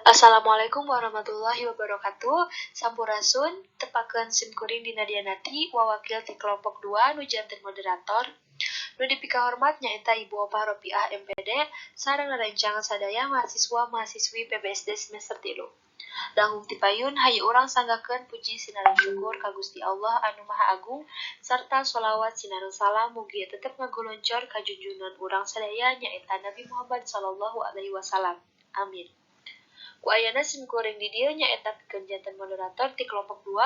Assalamualaikum warahmatullahi wabarakatuh. Sampurasun, tepangkeun sim kuring Dina Dianati, wawakil ti kelompok 2 nu janten moderator. Nu dipikahormat nyaeta Ibu Opah Ropiah M.Pd sareng rerencangan sadaya mahasiswa mahasiswi PBSD semester 3. Langkung ti payun, hayu urang sanggakeun puji sinareng syukur ka Gusti Allah anu Maha Agung sarta sholawat sinareng salam mugi tetep ngaguluncor ka junjungan urang sadaya, nyaeta Nabi Muhammad sallallahu alaihi wasallam. Amin. Ku ayana sim kuring di dieu nyaeta pikeun janten moderator ti kelompok 2,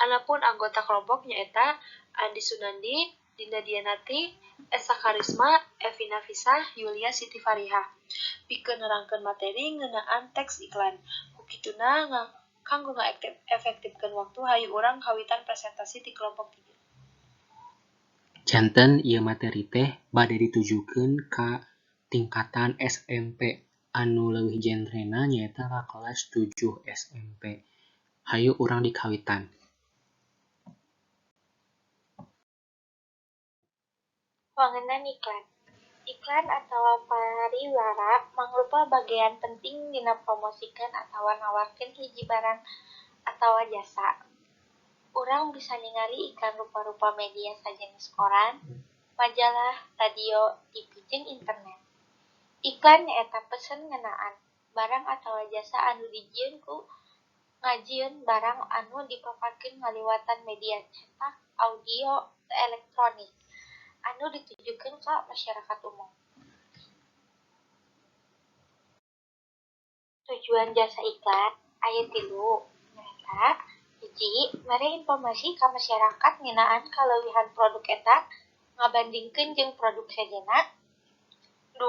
anapun anggota kelompok nyaeta Andi Sunandi, Dinda Dianati, Esa Karisma, Evi Nafisah, Yulia Siti Farihah. Pikeun nerangkeun materi ngeunaan teks iklan. Ku kituna, kanggo ngaefektifkeun waktu, hayu urang kawitan presentasi ti kelompok 3. Janten ieu materi teh bade ditujukeun ka tingkatan SMP, anu leuwih genrena nyaeta ka kelas 7 SMP. Hayu urang dikawitan. Wangenan iklan. Iklan atawa pariwara mangrupa bagean penting dina promosikeun atawa nawarkeun hiji barang atawa jasa. Urang bisa ningali iklan rupa-rupa media sajenis koran, majalah, radio, TV jeung internet. Iklan nyaeta pesen ngeunaan barang atawa jasa anu dijieun ku ngajieun barang anu dipaparkeun ngaliwatan media cetak, audio, elektronik anu ditujukeun ka masyarakat umum. Tujuan jasa iklan aya tilu, nyaeta: 1. Mere informasi ka masyarakat ngeunaan kaleuwihan produk eta ngabandingkeun jeung produk sejenna. 2.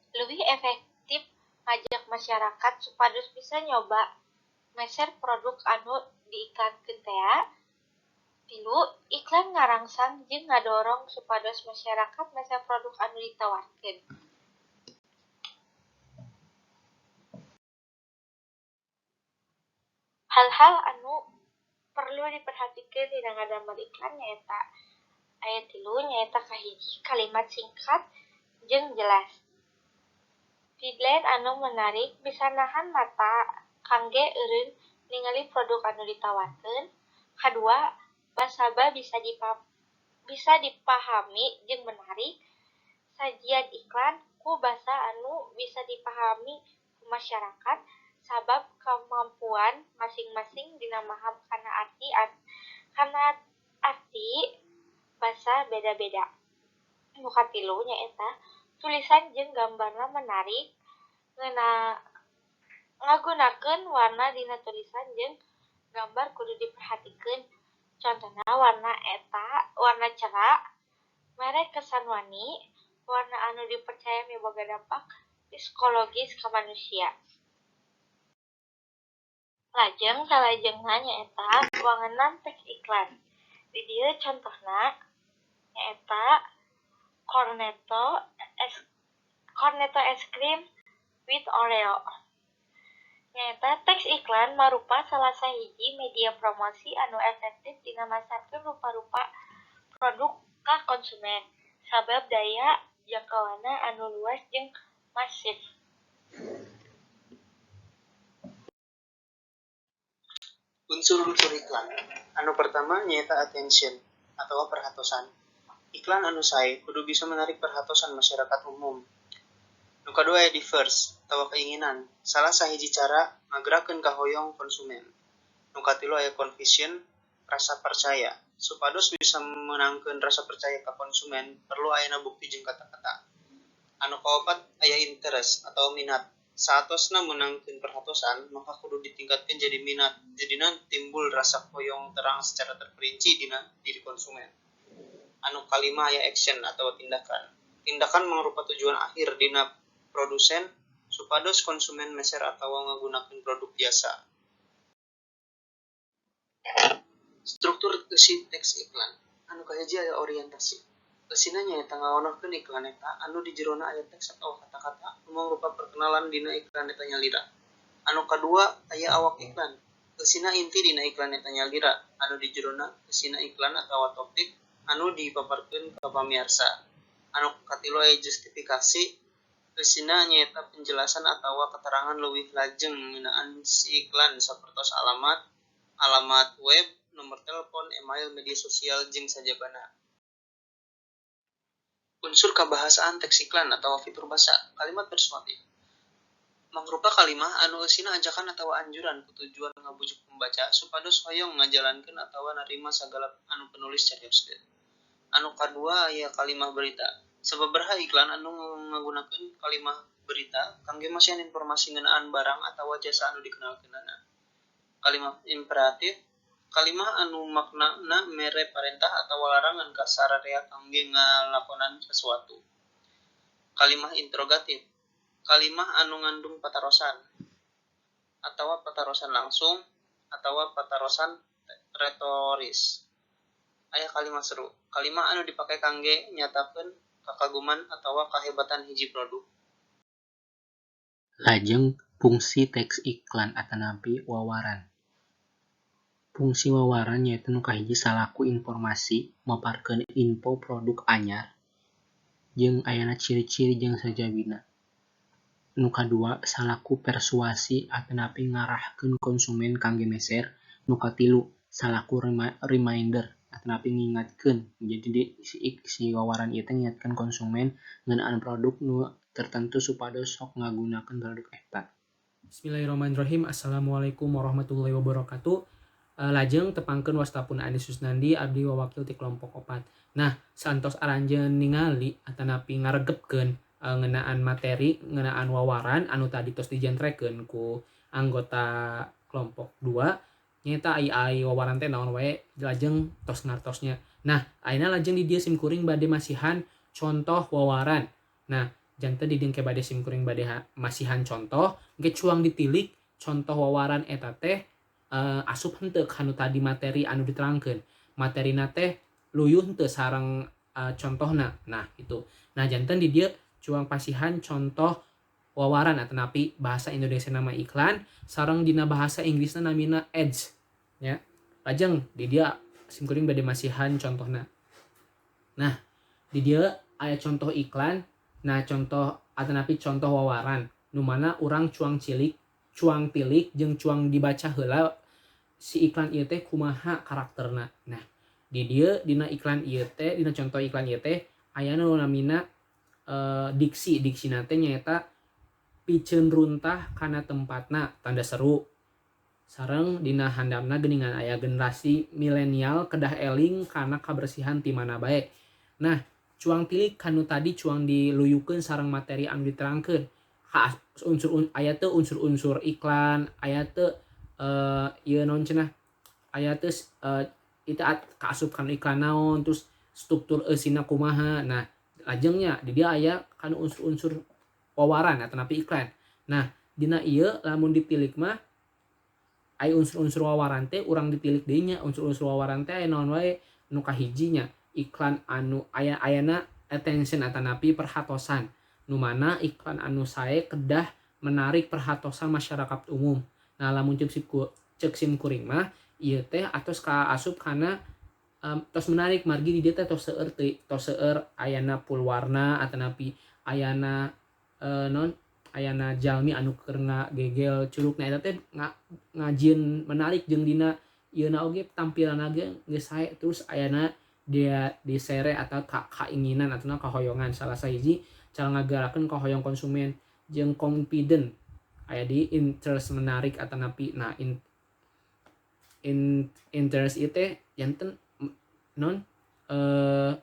Leuwih efektif ngajak masyarakat supados bisa nyoba meser produk anu diiklankeun tea. 3. Iklan ngarangsang jeung ngadorong supados masyarakat meser produk anu ditawarkeun. Hal-hal anu perlu diperhatikeun dina ngadamel iklan nyaeta aya tilu, nyaeta: 1. Kalimat singkat jeung jelas. Headline anu menarik bisa nahan mata kangge eureun ningali produk anu ditawarkeun. 2. Basaba bisa dipahami jeung menarik. Sajian iklan ku basa anu bisa dipahami ku masyarakat, sabab kamampuan masing-masing dina maham kana arti basa beda-beda. Nu katilu nyaeta tulisan jeung gambarna menarik. Ngagunakeun warna dina tulisan jeung gambar kudu diperhatikeun. Contona warna cerah mere kesan wani, warna anu dipercaya miboga dampak psikologis ka manusia. Lajeng salajengna nyaeta wangenan teks iklan. Di dieu contohna nyaeta Cornetto es cream with Oreo. Nyaeta teks iklan marupa salah sahiji media promosi anu efektif dina masarkeun rupa-rupa produk ka konsumen, sabab daya jangkauanna anu luas jeung masif. Unsur-unsur iklan. Anu pertama nyaeta attention atawa perhatosan. Iklan anu sae kudu bisa menarik perhatosan masyarakat umum. Nu kadua aya diverse atawa keinginan, salah sahiji cara ngagerakeun kahoyong konsumen. Nu katilu aya conviction, rasa percaya. Supados bisa meunangkeun rasa percaya ka konsumen, perlu ayana bukti jeung kata-kata. Anu kaopat aya interest atawa minat. Saatosna meunangkeun perhatosan, maka kudu ditingkatkeun jadi minat, jadina timbul rasa hoyong terang secara terperinci dina diri konsumen. Anu kalima aya action atawa tindakan. Tindakan mangrupa tujuan akhir dina produsen supados konsumen meser atawa ngagunakeun produk jasa. Struktur eusi teks iklan. Anu kahiji aya orientasi. Eusina nyaeta ngaonohkeun iklan eta anu di jerona aya teks atawa kata-kata nu mangrupa perkenalan dina iklan eta nyalira. Anu kadua aya awak iklan. Eusina inti dina iklan eta nyalira, anu di jerona eusina iklan atawa topik anu dipaparkeun ka pamiarsa. Anu katilu aya justifikasi. Eusina nyaeta penjelasan atawa keterangan leuwih lajeng ngeunaan si iklan sapertos alamat, alamat web, nomor telepon, email, media sosial, jeung sajabana. Unsur kabahasaan teks iklan atawa fitur basa, kalimat persuasif. Mangrupa kalimah anu eusina ajakan atawa anjuran ku tujuan ngabujuk pembaca supados hoyong ngajalankeun atawa narima sagala anu penulis carioskeun. Anu kadua aya kalimah berita. Sababaraha iklan anu ngagunakeun kalimah berita kangge masihan informasi ngeunaan barang atawa jasa anu dikenalkeunana. Kalimah imperatif, kalimah anu maknana mere parentah atawa larangan ka sararea kangge ngalakonan sesuatu. Kalimah interrogatif, kalimah anu ngandung patarosan atawa patarosan langsung atawa patarosan retoris. Aya kalimah seru, kalimah anu dipake kangge nyatakeun kakaguman atawa kahebatan hiji produk. Lajeng fungsi teks iklan atanapi wawaran. Fungsi wawaran nyaeta nu kahiji salaku informasi maparkeun info produk anyar jeung ayana ciri-ciri jeung sajabina. Nu kadua salaku persuasi atanapi ngarahkeun konsumen kangge meser. Nu katilu salaku reminder atanapi ngingatkeun. Jadi si wawaran ieu teh ngingatkeun konsumen ngeunaan produk nu tertentu supados sok ngagunakeun produk eta. Bismillahirrahmanirrahim. Assalamualaikum warahmatullahi wabarakatuh. Lajeng tepangkeun wastapun Andi Susnandi, abdi wawakil ti kelompok 4. Nah, santos aranjeun ningali atanapi ngaregepkeun ngeunaan materi, ngeunaan wawaran anu tadi tos dijentrekeun ku anggota kelompok 2. Nyaeta ai wawaran teh naon wae lajeng tos ngartosnya. Nah, ayeuna lajeng di dieu simkuring bade masihan contoh wawaran. Nah, janten di dieu ke bade simkuring bade masihan contoh, engke cuang ditilik contoh wawaran eta teh asup henteu kanu tadi materi anu diterangkeun. Materina teh luyuh henteu sareng contohna. Nah, gitu. Nah, janten di dieu cuang pasihan contoh wawaran atanapi bahasa Indonesia nama iklan sareng dina bahasa Inggrisna namina ads ya. Lajeng di dieu simkuring bade masihan contohna. Nah, di dieu aya contoh iklan, nah contoh atanapi contoh wawaran nu mana urang cuang cilik, cuang tilik jeung cuang dibaca heula si iklan ieu teh kumaha karakterna. Nah, di dieu dina iklan ieu teh, dina contoh iklan ieu teh aya nu namina diksi, diksina teh nyaeta piceun runtah kana tempatna tanda seru. Sareng dina handapna geuningan aya generasi milenial kedah eling kana kabersihan ti mana bae. Nah, cuang tilik kanu tadi cuang diluyukeun sareng materi anu diterangkeun. Unsur aya teu unsur-unsur iklan, aya teu ieu naon cenah? Aya teu itu kaasup kana iklan naon, terus struktur eusina kumaha. Nah, lajengnya di dieu aya kana unsur-unsur wawaran atanapi iklan. Nah, dina ieu lamun ditilik mah aya unsur-unsur wawaran teh urang ditilik deui nya, unsur-unsur wawaran teh aya naon wae. Nu kahijinya iklan anu aya ayana attention atanapi perhatosan, nu mana iklan anu sae kedah menarik perhatosan masyarakat umum. Nah, lamun ceuk sim kuring mah ieu teh atos kaasup kana tos menarik margi di dieu teh tos seueur teu, tos seueur ayana pulwarna atanapi ayana non ayana jalmi anu keur ngagegel curugna eta teh ngajieun menarik jeung dina ieuna oge tampilanna ge geus sae. Terus ayana dia disere atau kainginan atau kahoyongan, salah sahiji cara ngagerakeun kahoyong konsumen jeung confident aya di interest menarik atanapi. Nah, interest ieu teh janten non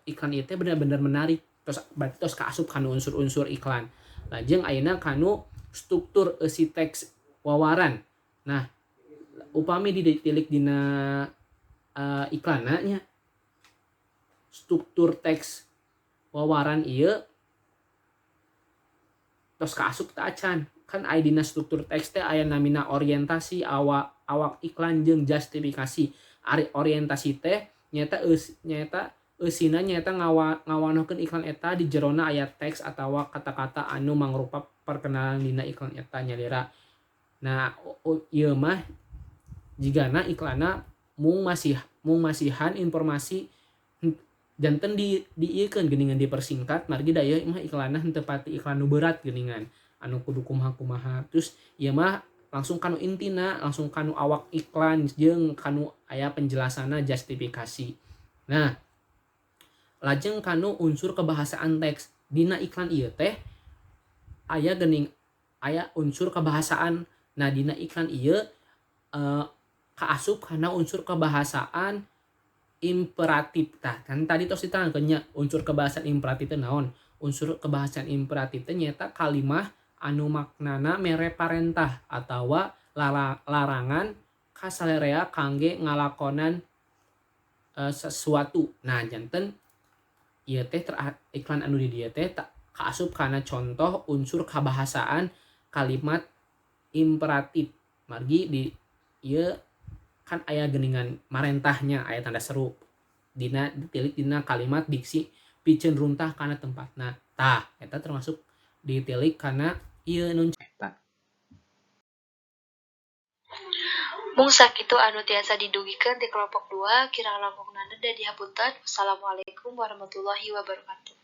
iklan ieu teh bener-bener menarik, terus berarti tos kaasup kana unsur-unsur iklan. Lajeng ayeuna kanu struktur eusi teks wawaran. Nah, upami ditilik dina iklanna nya, struktur teks wawaran ieu tos kaasup teu acan. Kan aya dina struktur teks teh aya namina orientasi, awak iklan jeung justifikasi. Ari orientasi teh nyaeta nyaeta eusina nyaeta ngawanohkeun iklan eta di jerona aya teks atawa kata-kata anu mangrupa perkenalan dina iklan eta nyalira. Nah, ieu mah jigana iklanna mung masihan informasi Janten di diieukeun geuningan dipersingkat margi da ieu mah iklanna henteu pati iklan nu berat geuningan anu kudu kumaha-kumaha. Terus ieu mah langsung kanu intina, langsung kanu awak iklan jeung kanu aya penjelasanna, justifikasi. Nah, lajeng kanu unsur kebahasaan teks. Dina iklan ieu teh aya geuning aya unsur kebahasaan. Nah, dina iklan ieu kaasup kana unsur kebahasaan imperatif. Tah, kan tadi tos diterangkeun nya unsur kebahasaan imperatif teh naon. Unsur kebahasaan imperatif teh nyaeta kalimah anu maknana mere parentah atawa larangan ka salerea kangge ngalakonan sesuatu. Nah, janten ieu teh iklan anu di dieu teh kaasup kana contoh unsur kabahasaan kalimat imperatif. Margi di ieu kan aya geuningan marentahnya, aya tanda seru dina ditilik dina kalimat diksi piceun runtah kana tempatna. Tah, eta termasuk ditilik kana ieu nun Eta. Mung sakitu anu tiasa didugikeun ti kelompok 2, kirang langkungna dihapunten. Wassalamualaikum warahmatullahi wabarakatuh.